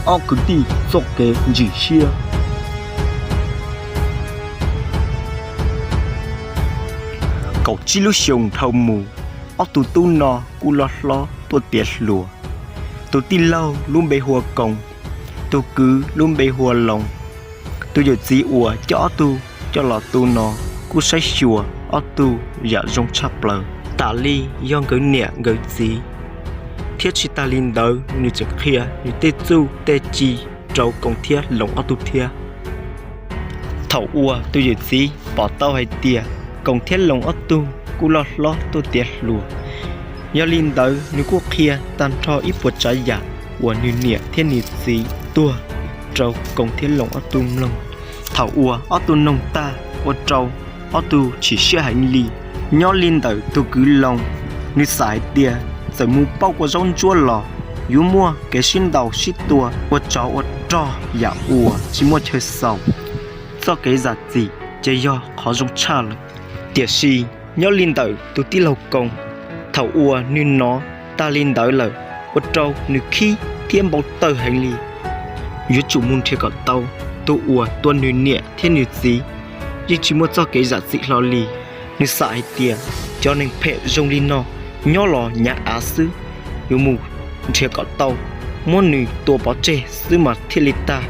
Ob kwv tij txoj kev ntsim siab. Kaum tsib lub xyoos dhau mus, ob tug tub no kuj loj hlob tuaj tiav hluas. Tus tij laug lub npe hu ua Koos, tus kwv lub npe hu ua Loos. Tus yawm txiv uas coj ob tug coj los tu no kuj saib xyuas ob tug yam zoo tshaj plaws, tas li yog nkawd niam nkawd txiv, thiab tsis tas li ntawd nws tseem qhia nws tej txuj tej ci rau Koos thiab Loos ob tug thiab. Thaum uas tus yawm txiv pom tau hais tias Koos thiab Loos ob tug kuj loj hlob tuaj tiav hluas, yog li ntawd nws kuj qhia tag nrho ib puas tsav yam uas nws niam thiab nws txiv tuag rau Koos thiab Loos ob tug mloog. Thaum uas ob tug noog tag ua rau ob tug chim siab heev li. Nyob li ntawm tus kwv Loos, nws xam hais tias txawm mus pauj kua zaub ntsuab los yuav muaj kev sib ntaus sib tua ua tsov ua rog yam uas tsis muaj chaw xaus. Txoj kev zam txim ces yog qhov zoo tshaj lawm. Tiam sis nyob li ntawm tus tij laug Koos, thaum uas nws hnov tag li ntawd lawm ua rau nws khib thiab npau taws heev li. Yuav tsum mus nrhiav kom tau tus uas tua nws niam thiab nws txiv, yeej tsis muaj txoj kev zam txim hlo li. Nws xam hais tias cov neeg phem zoo li no nyob los hnyav av xwb, yuav mus nrhiav kom tau, muab nws tua pov tseg xwb mas thiaj li tag.